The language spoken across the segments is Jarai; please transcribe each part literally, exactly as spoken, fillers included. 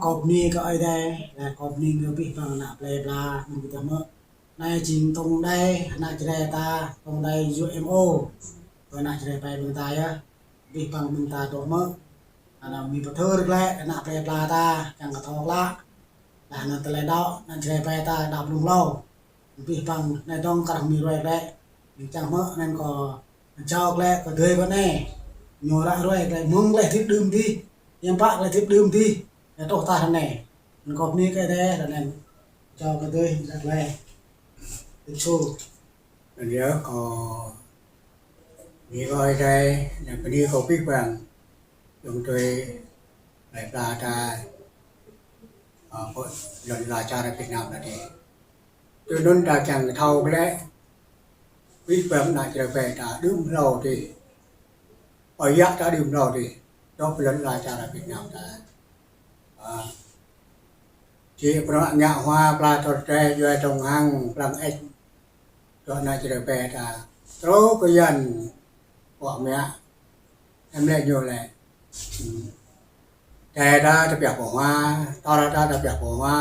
Kâo bơni kơ Ơi Adai, laih kâo bơni kơ abih bang ană plei pla ƀing ta hmư̆. Anai jing tŏng đai ană Jrai ta, tŏng đai U M O. Kơ ană Jrai ƀai ƀing ta yơh. Abih bang ƀing ta dŏ hmư̆. Anŭn mĭn pơthâo glaĭ ană plei pla ta, kiăng kơ thâo klă. Laih anŭn tơlơi đaŏ ană Jrai ƀai ta đaŏ blung hlâo. Abih bang anai dơ̆ng kơ arăng mĭn ruai glaĭ. Ƀing čang hmư̆ anŭn kâo jao glaĭ kơ adơi kâo anai. Ñu ră ruai glaĭ mơ̆ng glaĭ hơdip đưm adih. Hiư̆m pă glaĭ hơdip đưm adih. Laih truh ta ră anai. Anŭn kâo bơni kơ Ơi Adai ră anai. Jao kơ adơi ră glaĭ. Thank you. Anŭn yơh kâo bơni kơ Ơi Adai, anŭn bơni kơ abih bang ayŏng adơi plei pla ta, ơ, pơ lŏn ala čar Việt Nam ta anai. Tui anŭn ta kiăng kơ thâo glaĭ, abih bang ană Jrai ƀai ta đưm hlâo adih. Ơi yă ta đưm hlâo adih. Dŏ pơ lŏn ala čar Việt Nam ta. Ơ. Či pơnă ngă hua pla tơr tơdre, yua tŏng hăng plang ĕč. Dŏ ană Jrai ƀai ta. Truh kơ Yuan pŏk mă. Em lĕ ñu lĕ. Hmm. Tơdre ta tơbiă pơ hua, tơr ta tơbiă pơ hua.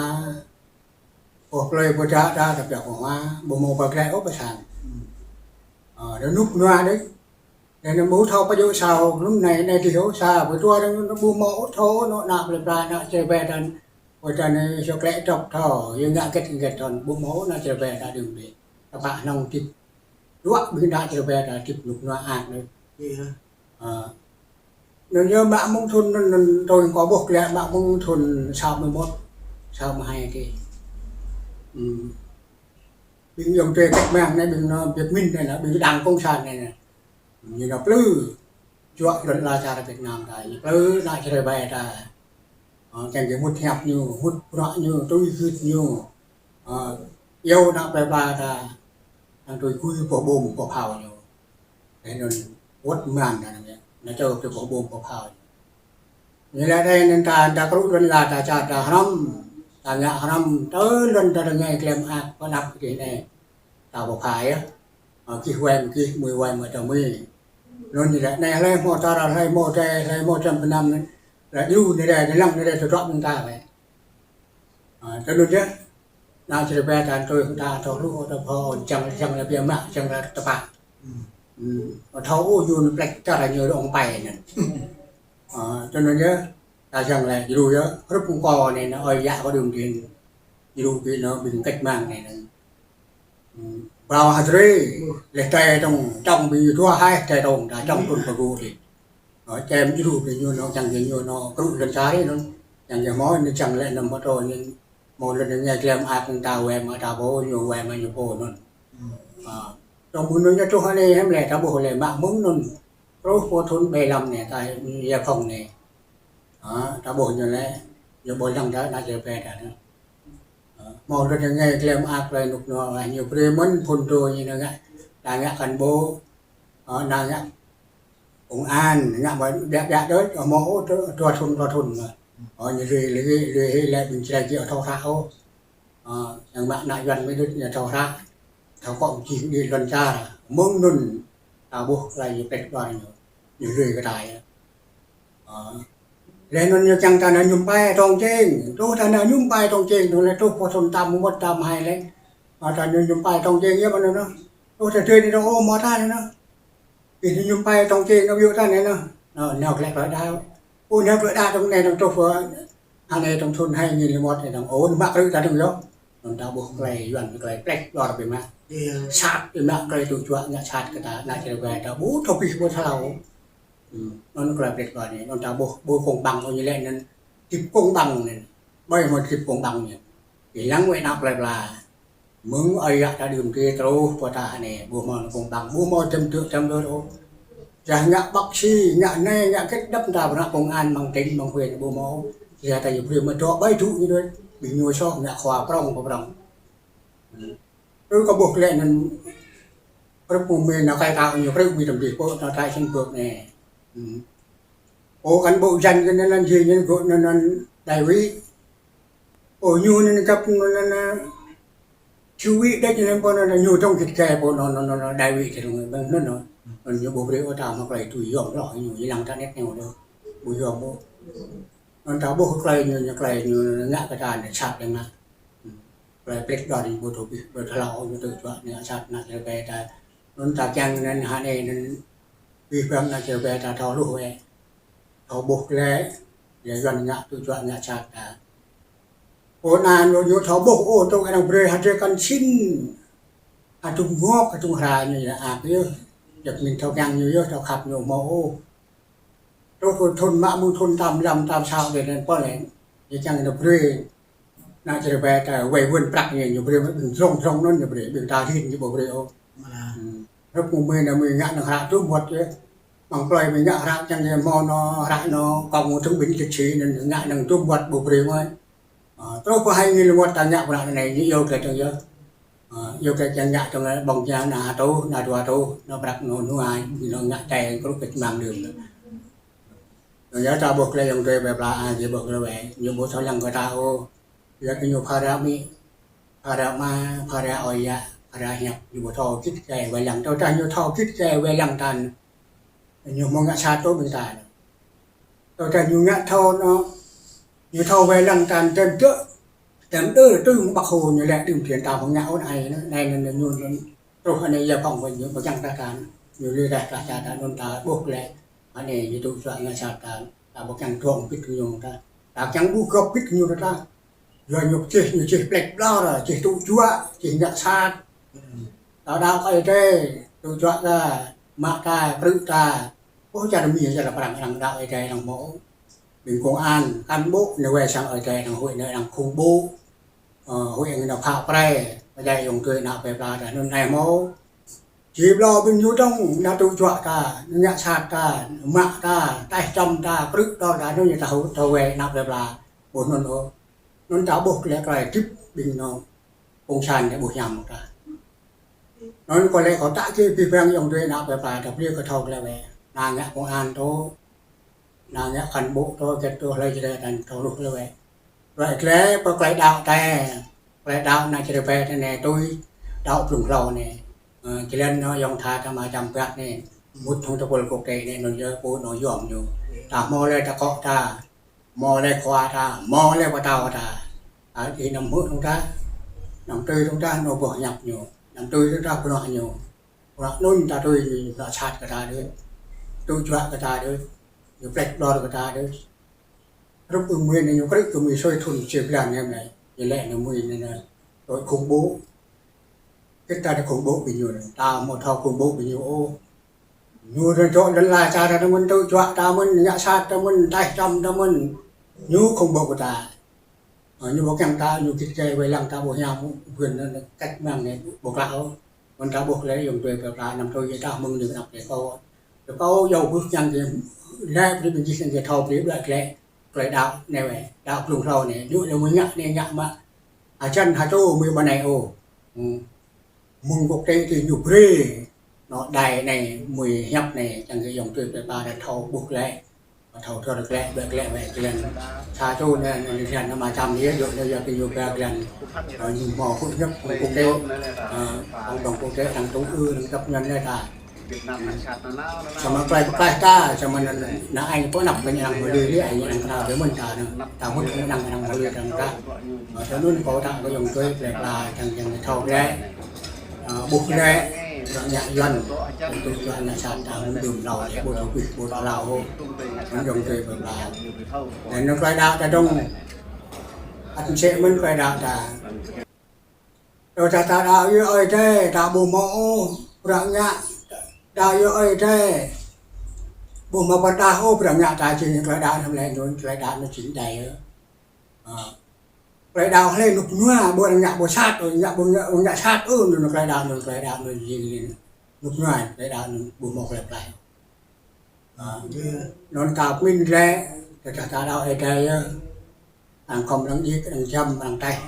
Pô plơi pô dă ta tơbiă pơ hua, ƀu hmâo pơglaĭ ôh pơ sang. Ơ, rơnŭk nua đôč. Anŭn ƀu thâo pơjŏ sa ôh, lŏm anai, anai adih ôh, sa pơtua anŭn ƀu hmâo ôh thâo, anŭn ană plei pla ană Jrai ƀai ta. Pô ta anai sô klĕ trŏk thâo, yua ngă hơget hơget thâo, ƀu hmâo ană Jrai ƀai ta đưm adih. Tơpă hnong hơdip. Dua ƀing ană Jrai ƀai ta hơdip rơnŭk nua ăt đôč. Ơ. Anŭn yơh mă mơ̆ng thun anŭn, anŭn tui kâo ƀuh glaĭ mă mơ̆ng thun sáu mươi mốt, sáu mươi hai adih. Hmm. Ƀing ayŏng adơi cách mạng anai, ƀing anŭn Việt Minh anai, ƀing đảng cộng sản anai. Ñu nao plư. Juă lŏn ala čar Việt Nam ta, ñu plư ană Jrai ƀai ta. Ơ, kiăng kơ mŭt hiăp ñu, mŭt bruă ñu, tui gưt ñu. Ơ, iâu ană plei pla ta, kiăng tui gui boh bom, boh phao ñu. Laih anŭn wơ̆t mơ̆n ta anŭn yơh. Anŭn čơ tui boh bom boh phao. Ñu laĭ anai anŭn ta, ta krŭ lŏn ala ta čar ta hrŏm. Ta ngă hrŏm, tơl lŏn ta rơngai klem ak pơ anăp kơ adih anai. Ta pơpha yơh. Ơ, gih wai mă gih, mui wai mă ta mui. Anŭn ñu laĭ anai hlơi hmâo tơr, hlơi hmâo tơdre, hlơi hmâo čăm pơnăm anŭn. Laĭ djru anai rai, anai lăng anai rai, tơdruă ƀing ta wai. Ơ, tui anŭn yơh. Ană Jrai ƀai ta tui hăng ta thâo hluh, thâo pô, čang, čang lĕ biă mă, čang lĕ tơpă. Hmm. Hmm. Thâo ôh ñu anŭn plĕč čar ñu rŏng pai anŭn. Ơ, tui anŭn yơh, ta čang lĕ djru yơh, hrup kơ kâo anai, anŭn ơi yă kâo đưm adih. Djru ƀing anŭn ƀing cách mạng anai anŭn. Hmm. Brâo hơdrơi, laih tơdre tŏng, tŏng ƀing dua hai tơdre tŏng, ta tŏng trŭn pơgŭ adih. Ơ, čem djru ƀing ñu anŭn, čang kơ ñu anŭn, krŭ lŏn čar anŭn, čang kơ hmâo anŭn čang lĕ anŭn mơtô anŭn, hmâo lŏn anai klem ak ta wai mă ta pô, ñu wai mă ñu pô anŭn. Hmm. Ơ, tŏng ƀing anŭn ñu truh anai hiư̆m lĕ ta ƀuh lĕ mă mơ̆ng anŭn. Truh pơ thun bảy lăm anai, ta giải phóng anai. Ơ, ta ƀuh ñu lĕ, ñu ƀuh lăng ta, ană Jrai ƀai ta anŭn. Ơ, hmâo lŏn anai klem ak laih rơnŭk nua, ñu brơi mơ̆n phun tơ ñu anŭn ngă, ta ngă cán bộ, ơ, ta ngă công an, ngă mă biă biă đôč, ơ, hmâo ôh dua, dua thun, dua thun mơ̆n. Ơ, ñu lui, lui, lui hĭ lĕ ƀing Jrai či thâo hră ôh. Ơ, yang mă ană Yuan mơ̆ đôč ñu thâo hră. Thâo kŏ či đĭ lŏn čar. Mơ̆ng anŭn ta ƀuh tơlơi ñu plĕč ƀlŏr ñu. Ñu lui kơ ta yơh. Ơ. Laih anŭn ñu čang ta nao mơñum pai tŏng čeng. Truh ta nao mơñum pai tŏng čeng, truh lĕ truh pơ thun tám mươi mốt, tám mươi hai lĕ. Ơ, ta nao mơñum pai tŏng čeng yơh mơ̆n anŭn. Truh ta tui anai tŏng ôh mơta anŭn. Ih nao mơñum pai tŏng čeng nao yua ta anai anŭn. Nao, nao glaĭ glaĭ đa. Ơ, nao glaĭ đa tŏng anai tŏng truh pơ anai tŏng thun hai nghìn lẻ một anai tŏng. Ơ, mă krư̆ ta tŏng yơh. Anŭn ta ƀuh tơlơi Yuan tơlơi plĕč ƀlŏr biă mă. Iya. Sat biă mă tơlơi tŭ juă ngă sat kơ ta, ană Jrai ƀai ta ƀu thâo pih ƀu thâo hlâo. Hmm. Anŭn tơlơi plĕč ƀlŏr anai, anŭn ta ƀuh ƀu công bằng ôh ñu lĕ anŭn hơdip công bằng anai. Ƀai hmâo hơdip công bằng anai. Ih lăng wai ană plei pla. Mơ̆ng ơi yă ta đưm adih truh pơ ta anai, ƀu hmâo công bằng, ƀu hmâo čem tŭ čem lơ ôh. Yua ngă bác sĩ, ngă anai, ngă hơget đăp ta pơ anăp công an, mơ̆ng tỉnh, mơ̆ng huyện, ƀu hmâo. Yua ta ñu brơi mơ̆ dŏ ƀai tŭ ñu đôč. Ƀing ñu soh ngă khua prŏng, khua prŏng. Hmm. Ơ, kâo ƀuh glaĭ anŭn, hrup mơ̆ng mơ̆ng ană kai ta ñu krư̆ ƀing tơm dih pơ anŭn trại Xuân Phước anai. Hmm. Ơ, cán bộ dân kơ anŭn, anŭn jing ñu gơ̆ anŭn, anŭn đại úy. Ơ, ñu anŭn găp anŭn, anŭn, anŭn, thiếu úy đĕč anŭn pơ anŭn, anŭn ñu tŏng git gai pơ anŭn, anŭn, anŭn, anŭn đại úy tơ anŭn, anŭn, anŭn. Anŭn ñu ƀu brơi ôh ta mă tơlơi tui yom hloh ñu, ñu lăng ta anet ñu đôč. Ƀu yom ôh. Anŭn ta ƀuh tơlơi ñu, ñu tơlơi ñu ngă kơ ta anai sat lĕ ngă. Tơlơi plĕk đon ñu ƀu thâo ƀuh, ƀu thâo hlâo ñu tŭ juă ngă sat ană čơđai ta. Anŭn ta kiăng anŭn hơnai anŭn abih bang ană čơđai ta thâo hluh wơ̆t. Thâo ƀuh lĕ, lĕ Yuan ngă tŭ juă ngă sat ta. Ơ anŭn ñu thâo ƀuh ôh, tŭ kơ anŭn brơi hơdrơi kăn sĭn. Hơdôm ngŏk, hơdôm hra ñu yơh, ăt yơh. Jăk mĭn thâo kiăng ñu yơh, thâo khăp ñu hmâo ôh. Truh kơ thun mă mơ̆ng thun tam lăm tam sao dêh anŭn pơl lĕ. Ñu kiăng anŭn brơi. Ană čơđai ta wai wơ̆n prăk ñu, ñu brơi ƀing drŏng drŏng anŭn ñu brơi, ƀing ta rin ñu ƀu brơi ôh. Hrup mơ̆ng mơi anŭn mơi ngă anŭn hră tŭm wơ̆t yơh. Mơ̆ng plơi mơi ngă hră kiăng ñu hmâo anŭn hră anŭn kông mơ̆ng thŭn ƀing čĭt čĭ anŭn ngă anŭn tŭm wơ̆t ƀu brơi mơi. Ơ, truh pơ hai nghìn lăm wơ̆t ta ngă pơră anai ñu iâu kơ tơ̆ng yơh. Ơ, iâu kơ kiăng ngă tơ̆ng ƀơ̆ng kiăng anŭn hơtuh, anŭn dua rơtuh, anŭn prăk anŭn hnuă, anŭn ngă tơ̆ng kruh kơ čơmang đưm. Anŭn yơh ta ƀuh tơlơi ayŏng adơi ƀơi pla, ơ, ñu ƀuh tơlơi wai, ñu ƀu thâo lăng kơ ta ôh. Yua kơ ñu phara amĭ, phara ama, phara ơi yă, phara hiăp, ñu ƀu thâo git gai wai lăng. Tơdah ñu thâo git gai wai lăng ta, ñu hmâo ngă sat tŭ ƀing ta. Tơdah ñu ngă thâo anŭn, ñu thâo wai lăng ta tơm dơ̆, tơm đơ tơ̆ mơ̆ng Bác Hồ ñu lĕ đưm phiăn ta hmâo ngă ôn ai anŭn, anai anŭn ñu anŭn truh anai yơh phŏng wơ̆t ñu ƀu kiăng ta ta, ñu lui reh ta ta ta anŭn ta ƀuh lĕ, anai ñu tŭ juă ngă sat ta, ta ƀu kiăng thâo pĭt kơ ñu ta, ta kiăng ƀuh gŏp pĭt kơ ñu ta. Yua ñu čih, ñu čih plĕk ƀlŏr, čih tŭ juă, čih ngă sat. Ta đaŏ kơ Ơi Adai, tŭ juă kơ mă ta, krư̆ ta. Ơ, čar Mi, čar Prăng, arăng đaŏ Ơi Adai, arăng hmâo. Ƀing công an, cán bộ, anai wai sang Ơi Adai, arăng huĭ anai, arăng khủng bố. Ơ, huĭ anai phá prê, pơdjai ayŏng adơi ană plơi pla ta, anŭn anai hmâo. Či ƀlŏr ƀing ñu dơ̆ng, anŭn tŭ juă ta, ngă sat ta, mă ta, taih čăm ta, krư̆ đôl ta, anŭn ñu ta hŭ, ta wai ană plơi pla. Ƀuh anŭn ôh. Anŭn ta ƀuh tơlơi tơlơi hơdip ƀing anŭn cộng sản ta ƀu hiam ta. Anŭn kơ lĕ kâo ta kơ abih bang ayŏng adơi ană plơi pla ta brơi kơ thâo tơlơi wai. Anŭn ngă công an tŭ, anŭn ngă cán bộ tŭ, čet tŭ, hlơi čơđai ta thâo hluh tơlơi wai. Tơlơi tơlơi pơ tơlơi đaŏ ta, tơlơi đaŏ ană čơđai ta anai tui, đaŏ blung hlâo anai. Ơ, jơlan anŭn ayŏng tha ta mă čăm ƀiă anai, mŭt hăng tơpul quốc tế anai, anŭn yơh pô anŭn yom ñu. Ta hmâo lĕ ta kŏ ta, hmâo lĕ khua ta, hmâo lĕ pơtao ta. Ơ, ih anăm hmư̆ tơ̆ng ta, anăm tui tơ̆ng ta, anŭn boh hiăp ñu, anăm tui tơ̆ng ta pơnŏ ñu. Pơnŏ anŭn ta tui ñu, ñu pơnŏ sat kơ ta đôč, tŭ juă kơ ta đôč, ñu plĕk ƀlŏr kơ ta đôč. Hrup ư mơi anai ñu krư̆ kơ mơi sui thun čih blan anai mơi, ñu lĕ anŭn mơi anai anŭn, tui khủng bố. Kơ ta tŭ khủng bố ƀing ñu, ta hmâo thâo khủng bố ƀing ñu ôh. Ñu rơnčŏk lŏn ala čar ta mơ̆n, tŭ juă ta mơ̆n, ngă sat ta mơ̆n, taih čăm ta mơ̆n. Ñu khủng bố kơ ta. Ơ, ñu ƀu kiăng ta, ñu git gai wai lăng ta ƀu hiam, ƀuôn anŭn cách mạng anai ƀu klă ôh. Mơ̆n ta ƀuh tơlơi ayŏng adơi plơi pla anăm tui yơh ta mơ̆ng anai anăp lĕ kâo. Kâo yua ƀuh kiăng kơ lĕ brơi ƀing gih kiăng kơ thâo brơi ƀlŏr tơlơi, tơlơi đaŏ anai wai, đaŏ blung hlâo anai, ñu lĕ mơi ngă anai ngă mă. Hơjăn hơtô mơi ƀu anai ôh. Mơ̆ng quốc tế tui ñu brơi. Anŭn đài anai, mơi hiăp anai, kiăng kơ ayŏng adơi plơi pla ta thâo ƀuh tơlơi. Thâo thâo tơlơi, tơlơi, tơlơi wai, tơlơi. Sa čô anai, anai, anai, anai mă čăm yơh, yơh, yơh, yơh, kơ ñu ba tơlơi. Ơ, ñu hmâo hội nhập quốc tế. Ơ, cộng đồng quốc tế, arăng tŭ ư, arăng chấp nhận anai ta. Samơ̆ tơlơi pơklaih ta, samơ̆ anŭn, anŭn ai pô anăp kơ ñu arăng hmâo lui, arăng kơnăl kơ mơ̆n ta anŭn. Ta mŭt kơ arăng, arăng hmâo lui arăng ta. Ơ, tui anŭn kâo ta kơ ayŏng adơi plơi pla, kiăng, kiăng thâo tơlơi. Ơ, ƀuh tơlơi, arăng ngă Yuan, tŭ juă ngă sat ta, hmâo đưm hlâo, ƀu thâo ƀuh, ƀu thâo hlâo ôh. Anŭn ayŏng adơi plơi pla. Anŭn tơlơi đaŏ ta dơ̆ng, ăt sĭ mơ̆n tơlơi đaŏ ta. Tơdah ta đaŏ yơh Ơi Adai, ta ƀu hmâo ôh, bruă ngă, đaŏ yơh Ơi Adai. Ƀu hmâo pơrơđah ôh, bruă ngă ta jing tơlơi đaŏ anŭn lĕ, anŭn tơlơi đaŏ anŭn jing đai yơh. Ơ. Tơlơi đaŏ hlơi rơnŭk rơnua, ƀu arăng ngă ƀu sat, ôh, ngă ƀu ngă, ƀu ngă sat, ôh, anŭn tơlơi đaŏ, anŭn tơlơi đaŏ, anŭn jing anŭn rơnŭk rơnua, tơlơi đaŏ anŭn ƀu hmâo tơlơi pơklaih. Ơ, anŭn ta pơmĭn lĕ, tơdah ta đaŏ Ơi Adai yơh. Arăng khŏm arăng djik, arăng jăm, arăng taih.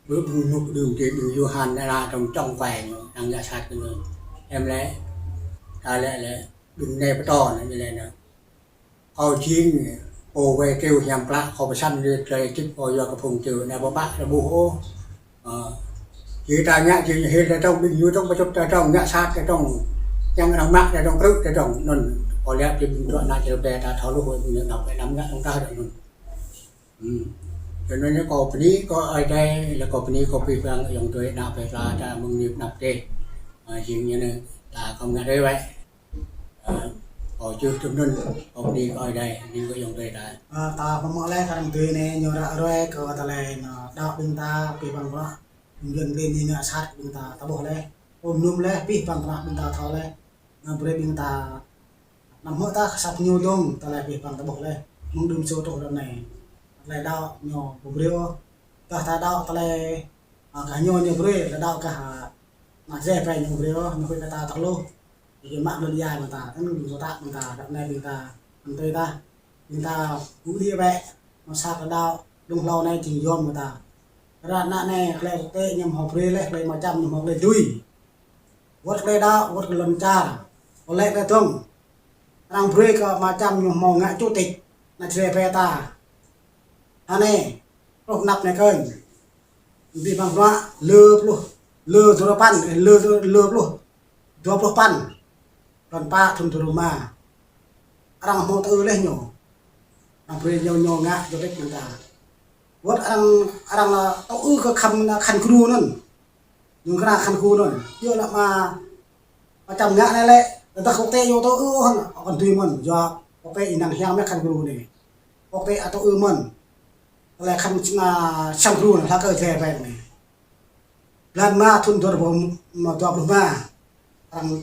Ƀu ƀing rơnŭk đưm tui ƀing Yôhan anŭn la tơ̆ng čŏng kuai ñu, arăng ngă sat kơ ñu. Em lĕ, ta lĕ lĕ, ƀing anai pơtô anŭn ñu lĕ anŭn. Kâo jing pô wai triu hiam klă, kâo pơsăn lui tơlơi hơdip kâo yua kơ phung triu anai ƀu pă rơbuh ôh. Ơ. Jing ta ngă jing hil ta dơ̆ng, ƀing ñu dơ̆ng pơčŭt ta dơ̆ng, ngă sat ta dơ̆ng. Kiăng arăng mă ta dơ̆ng, krư̆ ta dơ̆ng. Anŭn, kâo lĕ ƀing dua ană čơđai ta thâo hluh, ƀing ñu anăp lĕ anăm ngă dơ̆ng ta dơ̆ng anŭn. Hmm. Tui anŭn ñu kâo bơni kơ Ơi Adai, laih kâo bơni kơ abih bang ayŏng adơi ană plei pla ta mơ̆ng anai pơ anăp tih. Ơ, jing ñu anai ta khŏm ngă adai wơ̆t. Ơ, kâo čih tui anŭn, kâo bơni kơ Ơi Adai, bơni kơ ayŏng adơi ta. Ơ, ta pơmơ̆ laih kơ arăng tui anai ñu ră ruai kơ tơlơi ñu đaŏ ƀing ta abih bang bruă. Ƀing yuăn ƀing ñu ngă sat ƀing ta ta ƀuh laih. Ôm num laih, abih bang bruă ƀing ta thâo laih. Ngă brơi ƀing ta Anăm hmư̆ ta kơ sat ñu dong, tơlơi abih bang ta ƀuh laih. Mơ̆ng đưm čô truh ră anai. Tơlơi đaŏ ñu ƀu brơi ôh. Tơdah ta đaŏ tơlơi, a, kah ñu ñu brơi, tơlơi đaŏ kah, a, ană Jrai pơ ñu brơi ôh, ñu huĭ kơ ta tơlŭh. Ñu mă lŏn ia mơ̆ng ta, tơl ñu tơtă mơ̆ng ta, ră anai ƀing ta, anŭn tui ta, ƀing ta ƀu đĭ bĕ, mơ̆ng sat tơlơi đaŏ, đŭng hlâo anai jing yôm mơ̆ng ta. Ră ană anai, tơlơi tơtĕ ñu hmâo brơi laih, tơlơi mơčăm ñu hmâo brơi tui. Wơ̆t tơlơi đaŏ, wơ̆t tơlơi lŏn čar. Ôh lĕ tơdơ̆ng. Arăng brơi kơ mơčăm ñu hmâo ngă chủ tịch ană Jrai pơ ta. Anai, truh anăp anai kơnh. Abih bang bruă, lơ pluh, lơ dua rơpăn, ơ, lơ, lơ pluh, dua pluh păn. Blan pă thŭn dua rơma. Arăng hmâo tơư laih ñu. Arăng brơi ñu, ñu ngă chủ tịch mơ̆ng ta. Wơ̆t arăng, arăng, ơ, tơư kơ khăn, khăn kru anŭn. Ñu kơnang khăn kru anŭn. Yua lă mă, mơčăm ngă anai lĕ, tơdah quốc tế yua tơư ôh, ơ, kăn tui mơ̆n, yua quốc tế ih năng hiam mơ̆ khăn kru anai. Quốc tế ăt tơư mơ̆n. Tơlơi khăn, a, khăn kru anai, hlak kơ Jrai pơ anai. Blan rơma thŭn dua rơbâo dua pluh rơma. Arăng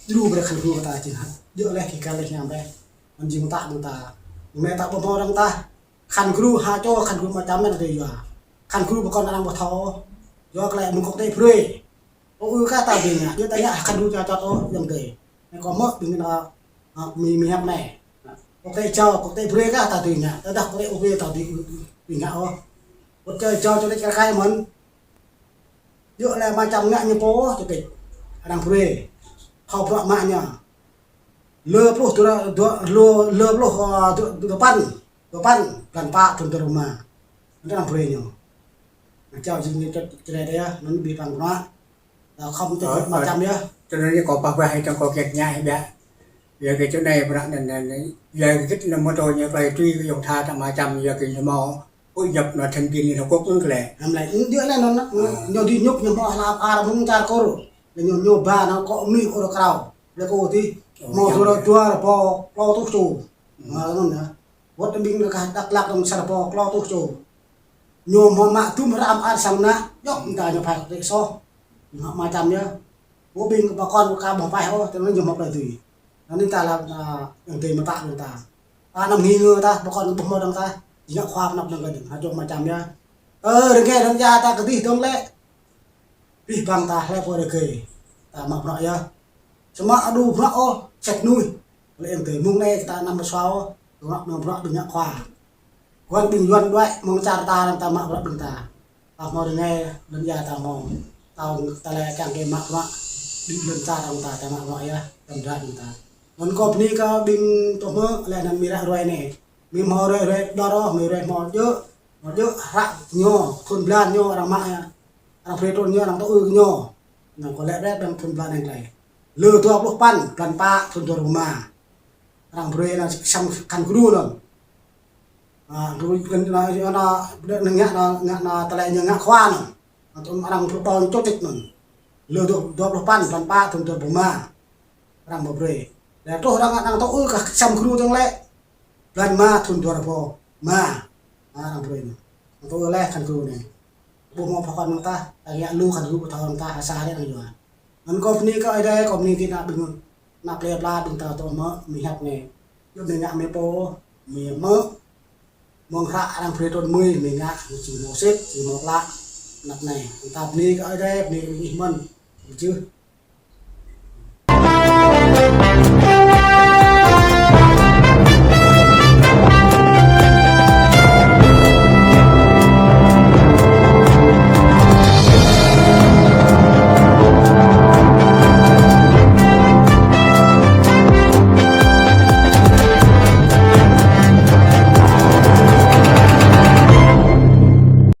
djru brơi khăn kru kơ ta jing hă. Djơ̆ laih kơ kar laih hiam laih. Anŭn jing mơta mơta. Mơ̆ ta ƀu hmâo arăng ta. Khăn kru ha čô, khăn kru mơčăm anai tui yua. Khăn kru pơkŏn arăng ƀu thâo. Yua tơlơi mơ̆ng quốc tế brơi. Ơ, ư kah ta tui ngă, yua ta ngă khăn kru ča čot ôh, yua tui. Anai kâo hmư̆ ƀing ană, a, Mi, Mi hăp anai. Quốc tế jao, quốc tế brơi kah ta tui ngă, tơdah quốc tế ƀu brơi ta tui, tui ngă ôh. Quốc tế jao chủ tịch kar kaĭ mơ̆n. Yua lĕ mơčăm ngă ñu pô chủ tịch. Arăng brơi. Thâo bruă mă ñu. Lơ pluh dua, dua, lơ, lơ pluh, a, dua, dua păn. Dua păn, blan pă thŭn dua rơma. Anŭn arăng brơi ñu. Anŭn čao jing ñu čot Jrai dih, anŭn abih bang bruă. Ơ, khŏm tơlơi, ơ, mơčăm yơh. Tui anŭn ñu kâo pah pah hĭ tơ̆ng kâo kiăng ngă hĭ biă. Yua kơ čô anai bruă anŭn, anŭn, anŭn. Yua kơ git anŭn mơ̆ tơlơi ñu tơlơi tui kơ ayŏng tha ta mơčăm yua kơ ñu hmâo. Ôi, yap anŭn thành viên Liên Hợp Quốc anŭn kơ lĕ. Hăm lĕ, ñu anŭn anŭn, anŭn. Ơ. Ñu dih ñŭk ñu hmâo hlap ar mơ̆ng čar Kur. Lĕ ñu, ñu ba anŭn kơ mơnuih ôh krao. Lĕ kơ tih. Ơ, hmâo dua rơbâo klâo rơtuh čô. Ơ. Anŭn yơh. Wơ̆t ƀing anŭn kah Dak Lak dong sa rơbâo klâo rơtuh čô. Ñu hmâo mă dŭm hră mơar sang ană, djŏp mơta ñu phai kơ quốc tế soh. Ñu hmâo mơčăm yơh. Ƀu ƀing pơkŏn kơ ƀu phai ôh, tơl anŭn ñu hmâo tơlơi tui. Anŭn ta lăp, a, ayŏng adơi mơta ƀing ta. Ta anăm nghi ngờ ta, pơkŏn ƀu hmâo dong ta. Jing ngă khua pơanăp dong kơ ding, ha čô mơčăm yơh. Ơ, rơngai rơngai ta kơ dih dong lĕ. Abih bang ta hlơi pô rơgơi. Ta mă bruă yơh. Samơ̆ adu bruă ôh, sĕt nuih. Lĕ ayŏng adơi mơ̆ng anai ta anăm pơsua ôh, bruă mă bruă ƀing ngă khua. Guan ƀing yuăn đuaĭ mơ̆ng čar ta anăm ta mă bruă ƀing ta. Ta hmâo rơngai lŏn ia ta hmâo. Ta, ta lĕ kiăng kơ mă bruă ƀing lŏn čar ta, ta mă bruă yơh, tơm dra ƀing ta. Anŭn kâo bơni kơ ƀing tŏ hmư̆ lĕ anŭn Mi ră ruai anai. Mi hmâo ruai ruai dor ôh, Mi ruai hmâo djơ̆, hmâo djơ̆ hră ñu, thŭn blan ñu arăng mă, arăng brơi trŭn ñu, arăng tơư ñu. Anŭn kâo lĕ brơi bang thŭn blan anai tơlơi. Lơ dua pluh păn, blan pă, thŭn dua rơbâo rơma. Arăng brơi anŭn săm khăn kru anŭn. A, kru anŭn, anŭn, anŭn, anŭn, ngă, anŭn, ngă, anŭn, tơlơi ñu ngă khua anŭn. Anŭn tŭ arăng brơi ƀơ̆ng chủ tịch anŭn. Lơ dua, dua pluh păn, blan pă, thŭn dua rơbâo rơma. Arăng mă brơi. Lĕ truh arăng, arăng tơư kơ săm kru dong lĕ. Blan rơma thŭn dua rơbâo rơma. A, arăng brơi anŭn. Anŭn tơư laih khăn kru anai. Ƀu hmâo pơkŏn mơ̆ng ta, ta ngă lu khăn kru ƀu thâo mơ̆ng ta, ha sa rĕ arăng yua. Anŭn kâo bơni kơ Ơi Adai, kâo bơni kơ ană ƀing, ană plei pla ƀing ta tŏ hmư̆, Mi hăp anai. Yua Mi ngă Mi pô, Mi hmư̆. Mơ̆ng hră arăng brơi trŭn Mi, Mi ngă, Mi či hmâo sĭt, či hmâo klă. Anăp anai, ta bơni kơ Ơi Adai, bơni kơ ih mơ̆n. Jưh.